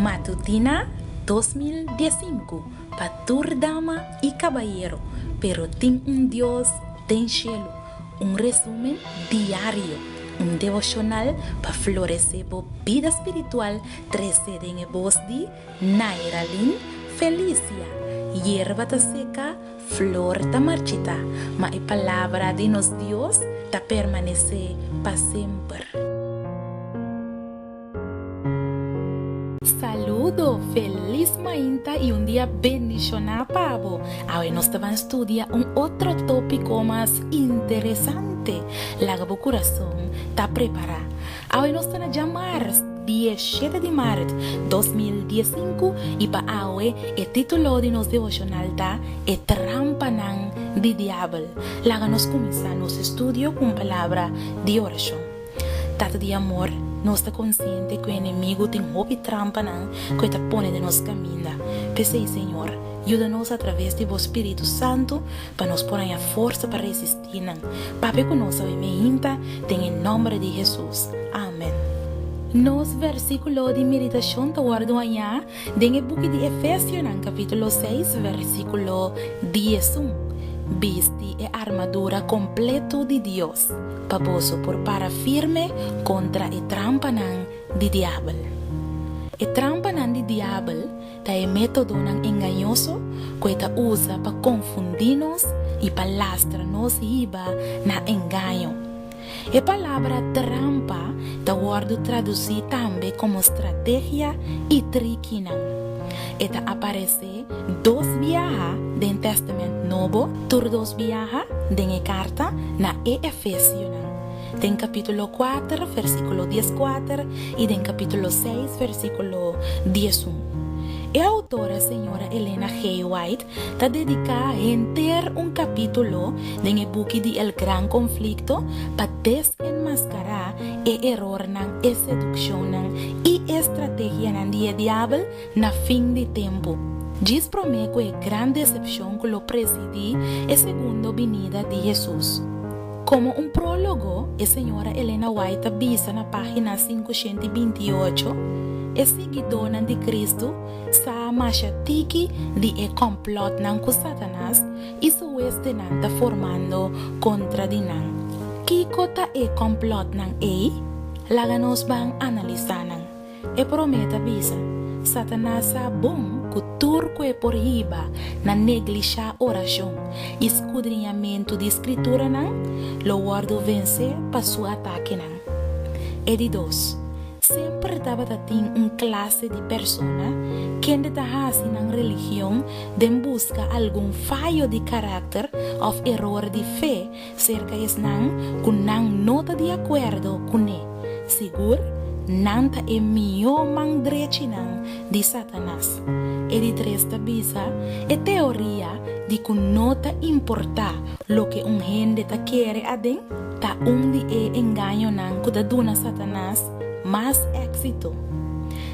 Matutina 2015 pa tur dama i kabayero, pero tin un Dios den shelu. Un resumen diario, un devoshonal pa floresé bo bida spiritual trese den e bos di Nairalyn Felicia. Yerba ta seka, flor ta marchitá, ma e palabra di nos Dios ta permanesé pa semper. Saludo, felis mainta y un dia bendiciona pa bo. Awe nos ta ban studia un otro topico mas interesante. Laga bo curason ta prepara. Awe nos ta na djamars, dieshete di maart 2015 y pa awe e titulo di nos devocional ta E Trampanan di Diabel. Laga nos cuminsa nos estudio cu un palabra di oracion. Tata di amor, nos ta konsiente ku e enemigu tin hopi trampanan ku e ta pone den nos kaminda. P'esei, Señor, yuda nos atraves di bo spiritu santu pa nos por haña forsa pa resistí nan. Papia ku nos awe meinta den e nòmber di Hesus. Amen. Nos versíkulo di meditashon ta wòrdu hañá Den e buki di Efesionan kapítulo seis versíkulo 11, Bisti e armadura kompleto di Dios, pa boso por para firme kontra e trampanan di Diabel. E trampanan di Diabel ta e métodonan engañoso ku e ta usa pa konfundí nos i pa lastra nos hiba na engaño. E palabra trampa ta wòrdu tradusí tambe komo strategia i trikinan. E ta aparesé dos biaha den Tèstamènt Nobo, tur dos biaha den e karta na e Efesionan, den kapítulo kuater, versíkulo dieskuater i den kapítulo seis, versíkulo 11. E outora señora Elena G. White ta dediká henter un kapítulo den e buki di El Gran Conflicto pa desenmaskará e erornan, e sedukshonnan i e strategianan di e Diabel na fin di tempu, djis promé ku e gran desepshon ku lo presidí e segundo binida di Hesus. Komo un prólogo, e señora Elena White ta bisa na página 528, E siguidónan di Kristu Sa masha tiki di e kòmplòtnan ku Satanas i su huestenan ta formando kontra di nan. Kiko ta e kòmplòtnan ei? Laga nos ban analisá nan. E promé ta bisa, Satanas sa bon ku tur ku e por hiba na neglishá orashon i skudriñamentu di Skrituranan lo wòrdu vensé pa su atakenan. E di dos, Semper tabata tin un klase di persona kende ta hasi nan religion den buska algun fayo di karakter òf eror di fe serka esnan ku nan no ta di akuerdo kuné. Sigur, nan ta e mihó man drechinan di Satanas. E di tres ta bisa e teoria di ku no ta importá loke un hende ta kere aden, Ta un di e engañonan ku ta duna Satanas mas éksito.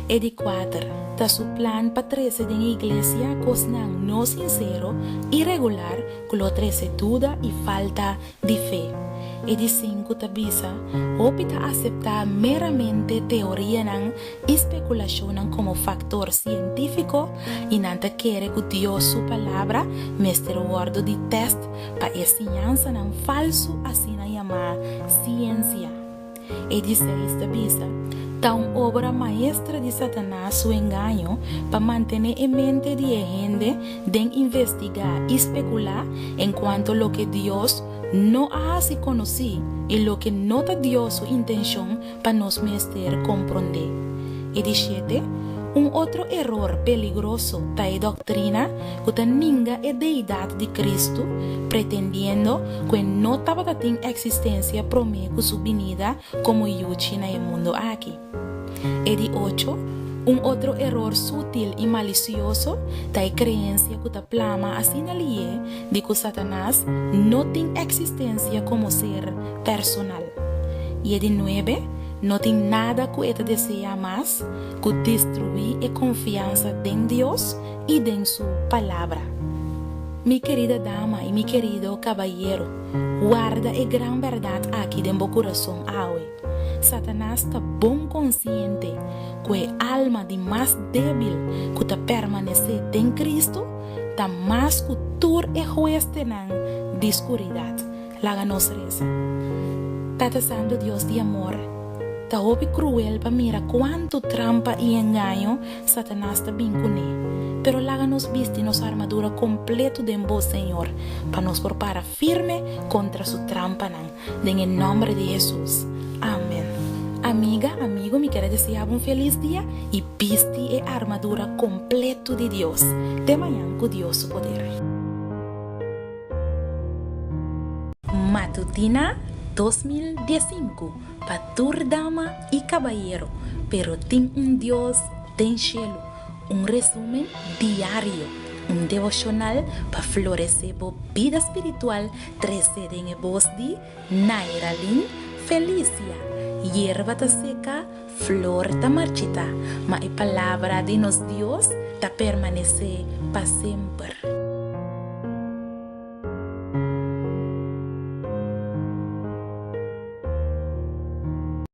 E di kuater ta su plan pa trese den e iglesia kosnan no sinsero i regular ku lo trese duda i falta di fe. E di sinku ta bisa, Hopi ta aseptá meramente teorianan i spekulashonnan komo faktor sientífiko i nan ta kere ku Dios su Palabra mester wòrdu di tèst pa e siñansanan falsu asina yamá siensia. E di seis ta bisa, Ta un obra maestra di Satanas su engaño pa mantené e mente di e hende den investigá i spekulá enkuanto loke Dios no a hasi konosí i loke no ta Dios su intenshon pa nos mester komprondé. E di shete, un otro eror peligroso ta e doktrina ku ta ninga e deidat di Kristu, pretendiendo ku e no tabata tin eksistensia promé ku su binida komo yuchi na e mundu aki. E di ocho, un otro eror sutil i malisioso ta e kreensia ku ta plama asina lié di ku Satanas no tin eksistensia komo ser personal. I e di nuebe, no tin nada ku e ta deseá mas ku destruí e konfiansa den Dios i den su Palabra. Mi kerida dama i mi kerido kabayero, warda e gran bèrdat aki den bo kurason awe. Satanas ta bon konsiente ku e alma di mas débil ku ta permanesé den Kristu ta mas ku tur e huestenan di skuridat. Laga nos resa. Tata Santu Dios di amor, ta hopi kruel pa mira kuantu trampa i engaño Satanas ta bin kuné. Pero laga nos bisti nos armadura kompletu den Bo, Señor, pa nos por para firme kontra su trampanan. Den e nòmber di Hesus. Amen. Amiga, amigo, mi kere desea bo un felis dia i bisti e armadura kompletu di Dios. Te mañan ku Dios su poder. Matutina 2015 pa tur dama i kabayero, pero tin un Dios den shelu. Un resumen diario, un devoshonal pa floresé bo bida spiritual trese den e bos di Nairalyn Felicia. Yerba ta seka, flor ta marchitá, ma e palabra di nos Dios ta permanesé pa semper.